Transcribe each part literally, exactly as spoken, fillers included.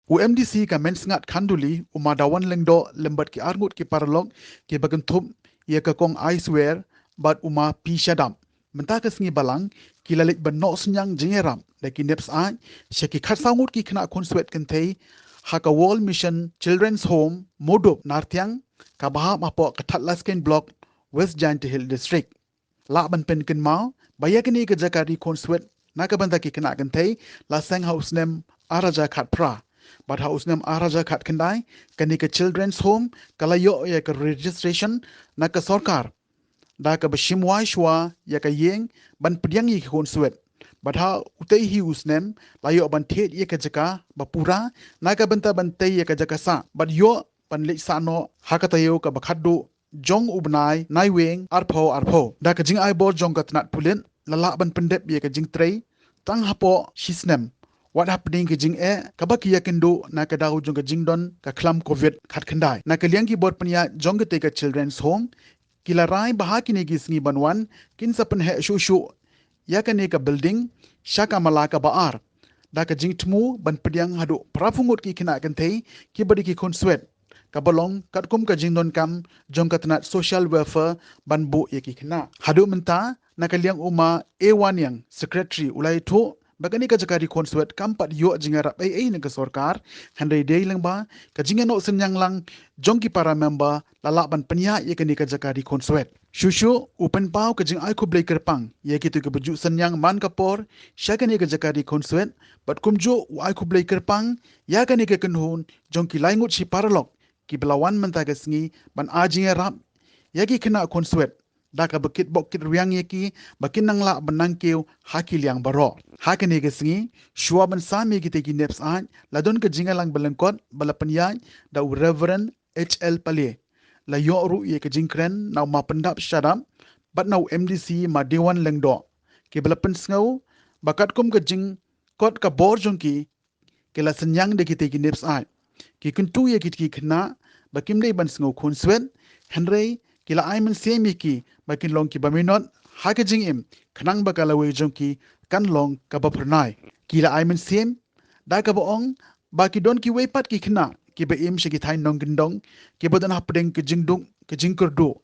U M D C ka Mensngat Khanduli, u Ma Dawan Lyngdoh lem bad ki arngut ki paralok kiba kynthup ïa ka Kong Aiswer bad u Ma P Shadap. Mynta ka sngi Balang ki la leit ban noh synñiang jingïarap da ki nep syaid sha ki khatsaw ngut ki khynnah khunswet kynthei ha ka World Mission Children's Home Modup Narthiang, kaba hap hapoh ka Thadlaskein Block, West Jaintia Hills District. Lah ban pynkynmaw ba ïa kane ka jaka ri khunswet na ka bynta ki khynnah kynthei la seng ha u snem ar hajar khatphra. Bad ha u snem ar hajar khatkhyndai, kane ka Children's Home ka la ïoh ïa ka registration na ka sorkar da kaba shim wai shuwa ïa ka ïing ban pdiang ïa ki khunswet. Bad ha utei hi u snem la ïoh ban thied ïa ka jaka ba pura na ka bynta ban tei ïa ka jaka sah bad ïoh ban leit sah noh ha ka taïew kaba khatduh jong u bnai Naiwieng arphew arphew. Da ka jingai bor jong ka tnat pulit la lah ban pyndep ïa ka jingtrei tang hapoh shi snem, wat hapdeng ka jingeh kaba ki ïakynduh na ka daw jong ka jingdon ka khlam Covid khatkhyndai. Na ka liang ki bor pynïaid jong katei ka Children's Home ki la rai ba ha kine ki sngi ban wan kin sa pynheh shuh shuh ïa kane ka building sha ka mala kaba ar, da ka jingthmu ban pdiang haduh phraphew ngut ki khynnah kynthei kiba dei ki khunswet, kaba long katkum ka jingdonkam jong ka tnat Social Welfare ban buh ïa ki khynnah. Haduh mynta, na ka liang u Ma A Waniang, Secretary, u la ïathuh ba kane ka jaka ri khunswet kam pat ïoh jingïarap ei ei na ka sorkar, hynrei dei lyngba ka jingïanoh synñiang lang jong ki para member la lah ban pynïaid ïa kane ka jaka ri khunswet. Shuh shuh u pynpaw ka jingai khublei kyrpang ïa kito kiba ju synñiang man ka por sha kane ka jaka ri khunswet, bad kumjuh u ai khublei kyrpang ïa kane ka kynhun jong ki lai ngut shi paralok kiba la wan mynta ka sngi ban ai jingïarap ïa ki khynnah khunswet, da kaba kit bok kit rwiang ïa ki ba kin nang lah ban nang kiew ha ki liang baroh. Ha kane ka sngi, shuwa ban sam ïa kitei ki nep syaid, la don ka jingïalang ba lyngkot ba la pynïaid da u Reverend H L Pale. La ïoh ruh ïa ka jingkren na u Ma Pyndap Shadap bad na u M D C Ma Dewan Lyngdoh, kiba la pynsngew ba katkum ka jingkot ka bor jong ki, ki la synñiang da kitei ki nep syaid. Ki kyntu ïa kitei ki khynnah ba kim dei ban sngew khunswet, hynrei ki la ai mynsiem ïa ki ba kin long kiba minot ha ka jingim, khnang ba ka lawei jong ki kan long kaba phyrnai. Ki la ai mynsiem da kaba ong ba ki don kiwei pat ki khynnah kiba im sha ki thaiñ nongkyndong, kiba don hapdeng ka jingduk ka jingkyrduh.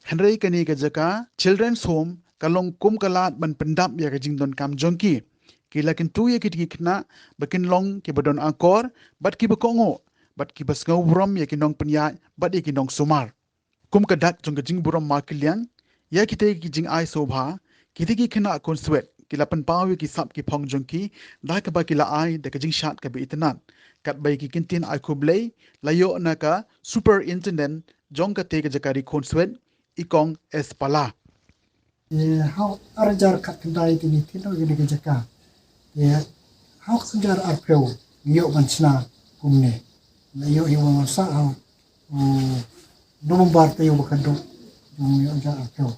Hynrei kane ka jaka Children's Home ka long kum ka lad ban pyndap ïa ka jingdonkam jong ki. Ki la kyntu ïa kitei ki khynnah ba kin long kiba don akor bad kiba kohnguh, bad kiba sngew burom ïa ki nongpynïaid bad ïa ki nongsumar. Kum ka dak jong ka jingburom markylliang ïa kitei ki jingai sngewbha, kitei ki khynnah khunswet ki la pynpaw ïa ki sap ki phong jong ki da kaba ki la ai da ka jingshad kaba itynnad. Katba ïa ki kyntien ai khublei la ïoh na ka Superintendent jong katei ka jaka ri khunswet, i Kong S Pala. Te ha u ar hajar khatkhyndai te ngi thied noh ïa kane ka jaka. Te ha u ar hajar arphew ngi ïoh ban shna kumne. Ngi ïoh ïa u ban sah ha u November taïew ba khatduh jong u ar hajar arphew.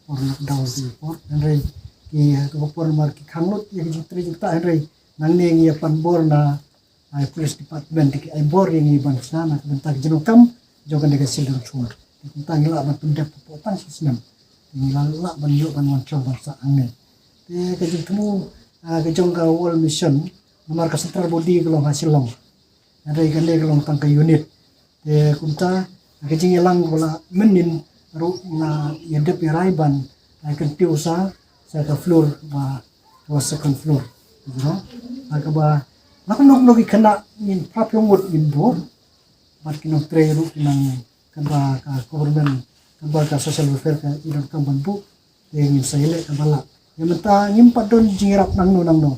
Por lockdown te por, hynrei ki, ha ka por namar ki khang lut ïa ka jingtrei jingktah, hynrei nangne ngi ïa pan bor na ai police department, te ki ai bor ïa ngi ban shna na ka bynta ka jingdonkam jong kane ka Children's Home. Te kumta ngi lah ban pyndep hapoh tang shi snem. Te ngi lah, lah ban ïoh ban wan shong ban sah hangne. Te ka jingthmu, ah, ka jong ka World Mission, namar ka central body ka long ha Shillong, hynrei kane ka long tang ka unit. Te kumta ka jingïalang kaba la mynnin ruh la ïadep ïarai ban, ah, kyntiew sa sha ka floor ba, ba second floor. You know? Ha kaba la kumno kumno ki khynnah ngin phra phew ngut ngin buh. Bad ki nongtrei ruh ki nang, katba ka government, katba ka social welfare ka i donkam ban buh, te ngin sa ïaleh kaba lah. Ïa mynta ngim pat don jingïarap nangno nangno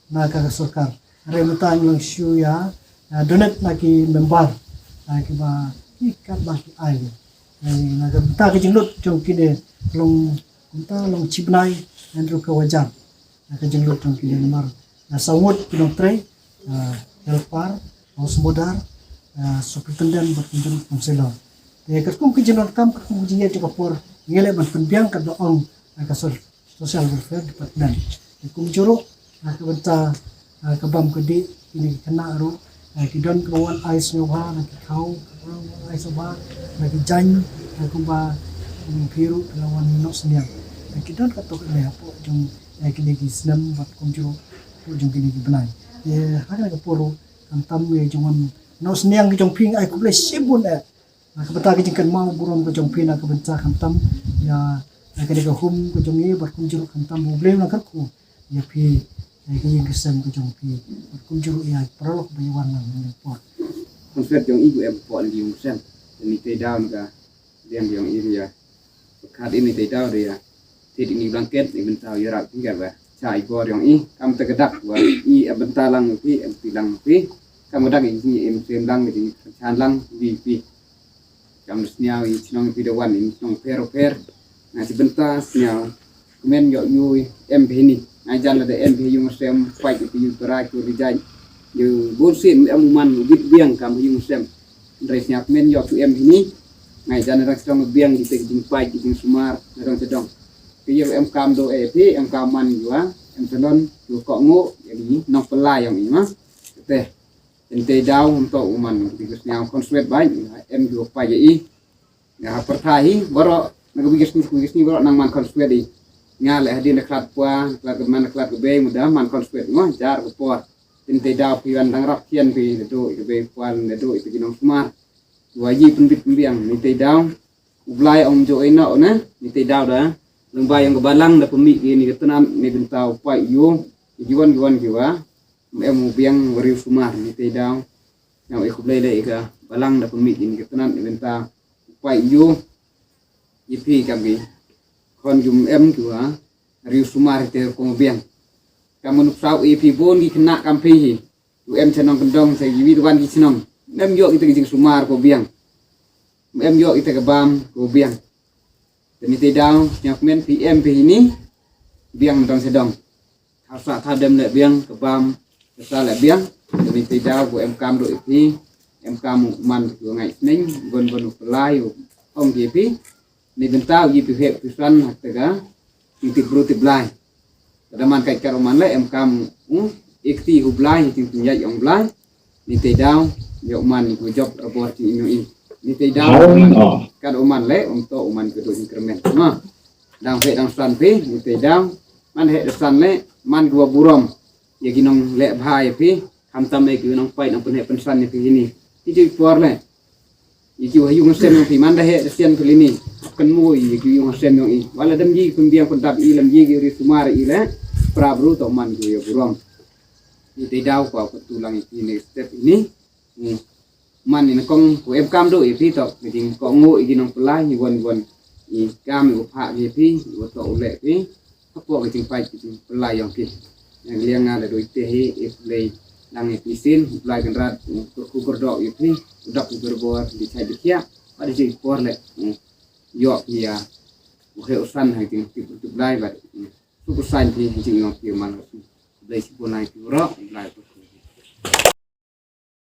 na ka sorkar. Hynrei mynta ngi long shu ïa, ah, donate na ki member, ah, kiba ki katba ki ai. Eh, na ka bynta ka jinglut jong kine long, kumta long shi bnai, hynrei ka wajar na ka jinglut jong kine namar, ah, saw ngut ki nongtrei, ah, helper, house mother, ah, superintendent bad kumjuh ruh counsellor. Te katkum ka jingdonkam, katkum ka jingïeit jong ka por, ngi leh ban pynbiang katba ong, ah, ka so-, social welfare department. Te kumjuh ruh, ah, ka bynta, ah, ka bam ka dih kine ki khynnah ruh, ah, ki don kaba wan ai sngewbha na ki khaw, kaba wan ai sngewbha na ki jaiñ, ah, kumba, um, phi ruh phi la wan noh synñiang. Ah, ki don katto katne hapoh jong, ah, kine ki snem bad kumjuh ruh hapoh jong kine ki bnai. Te ha kane ka por ruh, Khamtam ïa jong wan nosniang ka jong phi nga ai khublei shibun eh. Na ka bynta ka jingkynmaw burom ka jong phi na ka bynta khamtam ïa, ïa ka dei ka hum ka jong ngi bad kumjuh khamtam U Blei un nang kyrkhu ïa phi, ïa ka ïing ka sem ka jong phi bad kumjuh ïa paralok ba ïa wan na ka por. Khamtam jong i gu em por ngi ïing sem. Ni te down ka Liang yong i ria. Khat ini te dau ria. Tit ini blanket ni bynta u yarak phi ka ba. Cha i bor yong i. Kam te kedak ba i a bynta lang phi, em ti lang phi. Kam kedak i ni em sem lang ni chan lang di phi. Kam sniaw i chnong phi da wan i chnong pher pher. Nga si bynta sniaw. Kmen yo yu em phi ni. Nga jan la da em phi yung sem. Pait phi yu trai ku di jai. Yu bun sim em man bit biang kam yung sem. Ndrei sñiaw kmen ïoh tu em hini. Ngai jan rang sdong biang di te jingpait di jingsumar rang sdong. Ke ïoh em kam do e phi em kam man yua em salon tu ko ngo ya di nong pelai yang ima. Te ente daw untuk uman di sñiaw kon suet bai em ju pai ya i. Nga pertha hi boro na ke bigis ni bigis ni boro nang man kon suet i. Nga le hadin klat pua klat man klat ke bei muda man kon suet ngo jar ke por. Ente daw phi wan dang rap kian phi do i ke bei puan do i ke jinong sumar. Wa yi pynbit pynbiang ni te daw. U Blai ong jo ina ona ni te daw da. Leng bai ong balang da pemi ki ni ke tenan ni bynta u pai yu. Ki wan ki wan ki wa. Em u biang wari sumar ni te daw. Yang e khublei le ka balang da pemi ki ni ke tenan ni bynta u pai yu. Yi phi kam ki. Kon jum em ki wa. Riu sumar te ko biang. Kam nuk sau e phi bon ki kena kam phi hi. U em chnong kendong sa yi wi wan ki chnong. Em yok ite ki jing sumar ko biang. Em yok ite ke bam ko biang. Te ni te daw nyok men phi em phi ni biang dong sedong. Thasa tha dem le biang ke bam ke sa le biang. Te ni te daw ko em kam do phi em kam man ko ngai sneng bon bon pelai ong ki phi. Ni bynta u yi phi hek phi san ha tega. Ni ti bru ti blai. Kada man kai kar man le em kam u ikti hu blai ni ting ting yai ong blai. Ni te daw yo man ni ku job rabor ti inu i. Ni te daw kad u man le um to u man ku do increment ma. Dang he dang san phi ni te daw man he san le man ku burom. Ya ki nong le bha ya phi. Kham tam ya ki nong pai nong pynhe pynsan ya phi ni. Ti ti por le. Iki wa yung sem yong phi man da he da sian phi lini. Kan mu i iki yung sem yong i. Wala dam yi kun biang kun dap i lam yi ki ri sumar i le. Pra bru to man ki yo burom. I te daw ko ko tu lang i ni step ini. Ni. Man ni kong ko em kam do i phi to. Ki ding ko ngo i ki nong pelai i wan wan. I kam i u pha i phi i u to u le phi. Hapoh ka jingpait ka jingpyllait yong ki. Yang liang nga da doi te hi i pylai lang i pisin, pylai kan rat, kur kur dok i phi, dok kur bor di chai di kia, pada jingpor le. Yok ia. Uhe usan ha jing tip tip lai bad. Suku san phi ha jing yong phi man. Blai si pun lai phi ro, blai pun